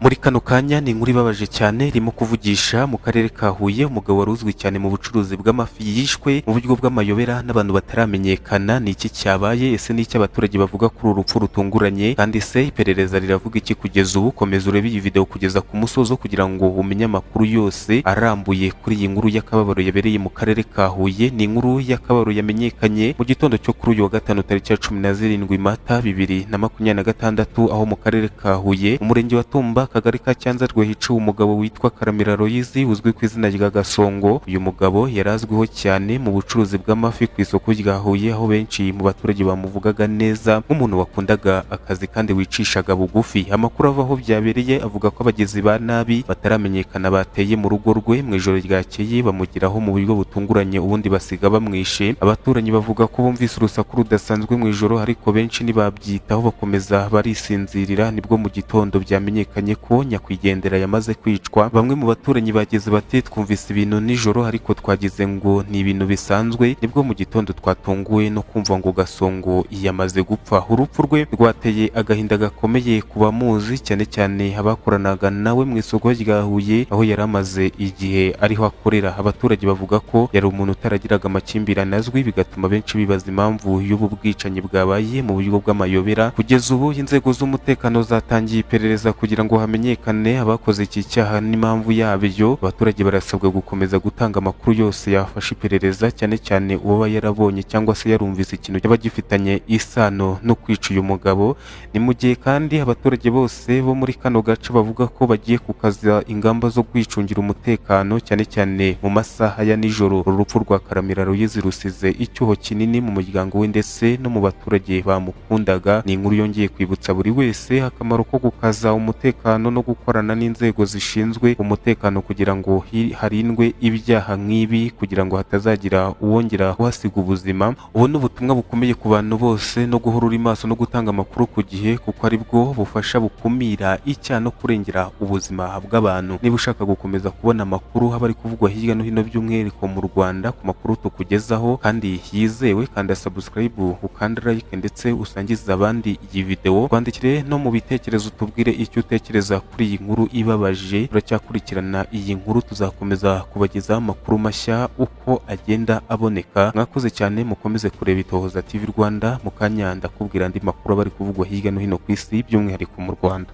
Muri kano kanya ni inkuru ibabaje cyane irimo kuvugisha mu karere ka Huye. Umugabo wari uzwi cyane mu bucuruzi bw'amafi yishwe mu buryo bw'amayobera n'abantu bataramenyekana. Ni iki cyabaye? Ese ni iki abaturage bavuga kuri uru rupfu rutunguranye? Kandi se iperereza riravuga iki kugeza ubu? Komeza urebe iyi video kugeza ku musozo kugira ngo umenye amakuru yose arambuye kuri iyi nkuru y'akababaro yabereye mu karere ka Huye. Ni inkuru y'akababaro yamenyekanye mu gitondo cyo kuri uyu wa gatanu, tariki ya 17 Mata 2026, aho mu karere ka Huye, umurenge wa Tumba, akagari ka Cyanzarwe, hiciwe umugabo witwa Karamira Aloyizi uzwi ku izina rya Gasongo. Uyu mugabo yari azwiho cyane mu bucuruzi bw'amafi ku isoko rya Huye, aho benshi mu baturage bamuvugaga neza nk'umuntu wakundaga akazi kandi wicishaga bugufi. Amakuru ava aho byabereye avuga ko abagizi ba nabi bataramenyekana bateye mu rugo rwe mu ijoro ryakeye, bamugeraho mu buryo butunguranye, ubundi basiga bamwishe. Abaturanyi bavuga ko bumvise urusaku rudasanzwe mu ijoro, ariko benshi ntibabyitaho, bakomeza barisinzirira. Nibwo mu gitondo byamenyekanye ko nyakwigendera yamaze kwicwa. Bamwe mu baturanyi bageze bati: "Twumvise ibintu nijoro, ariko twagize ngo ni ibintu bisanzwe. Nibwo mu gitondo twatunguwe no kumva ngo Gasongo yamaze gupfa." Urupfu rwe rwateye agahinda gakomeye ku bamuzi, cyane cyane abakoranaga nawe mu isoko rya Huye, aho yari amaze igihe ariho akorera. Abaturage bavuga ko yari umuntu utaragiraga amakimbirane azwi, bigatuma benshi bibaza impamvu y'ubu bwicanyi bwabaye mu buryo bw'amayobera. Kugeza ubu inzego z'umutekano zatangiye iperereza kugira ngo hamenyekane abakoze iki cyaha n'impamvu yabyo. Abaturage barasabwa gukomeza gutanga amakuru yose yafasha iperereza, cyane cyane uwaba yarabonye cyangwa se yarumvise ikintu cyaba gifitanye isano no kwica uyu mugabo. Ni mu gihe kandi abaturage bose bo muri kano gace bavuga ko bagiye gukaza ingamba zo kwicungira umutekano, cyane cyane mu masaha ya nijoro. Uru rupfu rwa Karamira Aloyizi rusize icyuho kinini mu muryango we ndetse no mu baturage bamukundaga. Ni inkuru yongeye kwibutsa buri wese akamaro ko gukaza umutekano no gukorana n'inzego zishinzwe umutekano kugira ngo harindwe ibyaha nk'ibi, kugira ngo hatazagira uwongera kuhasiga ubuzima. Ubu ni ubutumwa bukomeye ku bantu bose, no guhora uri maso no gutanga amakuru ku gihe, kuko aribwo bufasha bukumira icyaha no kurengera ubuzima bw'abantu. Niba ushaka gukomeza kubona amakuru haba ari kuvugwa hirya no hino, by'umwihariko mu Rwanda, ku makuru tukugezaho kandi yizewe, kanda subscribe, ukanda like, ndetse usangize abandi iyi video. Twandikire no mu bitekerezo, tubwire icyo utekereza kuri iyi nkuru ibabaje. Turacyakurikirana iyi nkuru, tuzakomeza kubagezaho amakuru mashya uko agenda aboneka. Mwakoze cyane, mukomeze kureba Itohoza TV Rwanda. Mu kanya ndakubwira andi makuru aba ari kuvugwa hirya no hino ku isi, by'umwihariko mu Rwanda.